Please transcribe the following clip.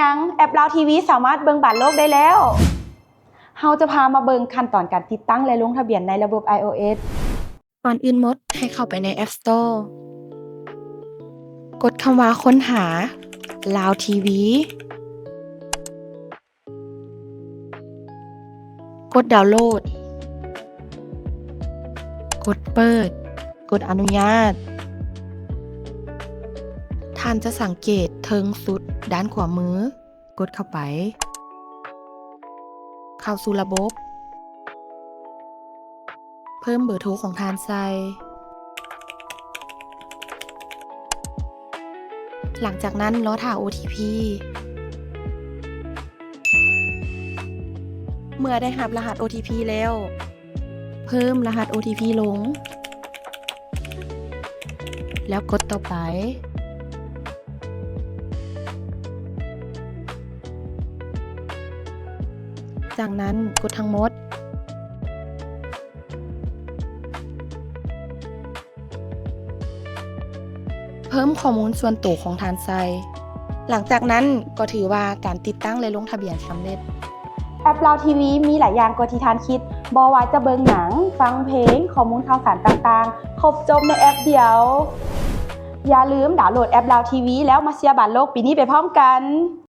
ຍັງ ແອັບລາວທີວີສາມາດເບິ່ງບານໂລກໄດ້ແລ້ວ. ເຮົາຈະພາມາເບິ່ງຂັ້ນຕອນການຕິດຕັ້ງ ແລະ ລົງທະບຽນໃນລະບົບ iOS. ກ່ອນອື່ນໝົດ, ໃຫ້ເຂົ້າໄປໃນ App Store. ກົດຄຳວ່າຄົ້ນຫາ ລາວທີວີ. ກົດດາວໂຫຼດ. ກົດເປີດ. ກົດອະນຸຍາດ. ທ່ານຈະສັງເກດເທິງສຸດດ້ານຂວາມື. ກົດເຂົ້າໄປ. ເຂົ້າສູ່ລະບົບ. ເພີ່ມເບີໂທຂອງທ່ານໃສ່. ຫຼັງຈາກນັ້ນລໍຖ້າໂອທີພີ. ເມື່ອໄດ້ຮັບລະຫັດໂອທີພີແລ້ວ, ເພີ່ມລະຫັດໂອທີພີລົງ ແລ້ວກົດຕໍ່ໄປ. ຈາກນັ້ນກົດທັງໝົດ. ເພີ່ມຂໍ້ມູນສ່ວນໂຕຂອງທ່ານໃສ່. ຫຼັງຈາກນັ້ນກໍຖືວ່າການຕິດຕັ້ງ ແລະ ລົງທະບຽນສຳເລັດ. ແອັບລາວທີວີມີຫຼາຍຢ່າງກວ່າທີ່ທ່ານຄິດ. ບໍ່ວ່າຈະເບິ່ງໜັງ, ຟັງເພງ, ຂໍ້ມູນຂ່າວສານຕ່າງໆ, ຄົບຈົບໃນແອັບດຽວ. ຢ່າລືມດາວໂຫຼດແອັບລາວທີວີ ແລ້ວມາເຊຍບານໂລກປີນີ້ໄປພ້ອມກັນ.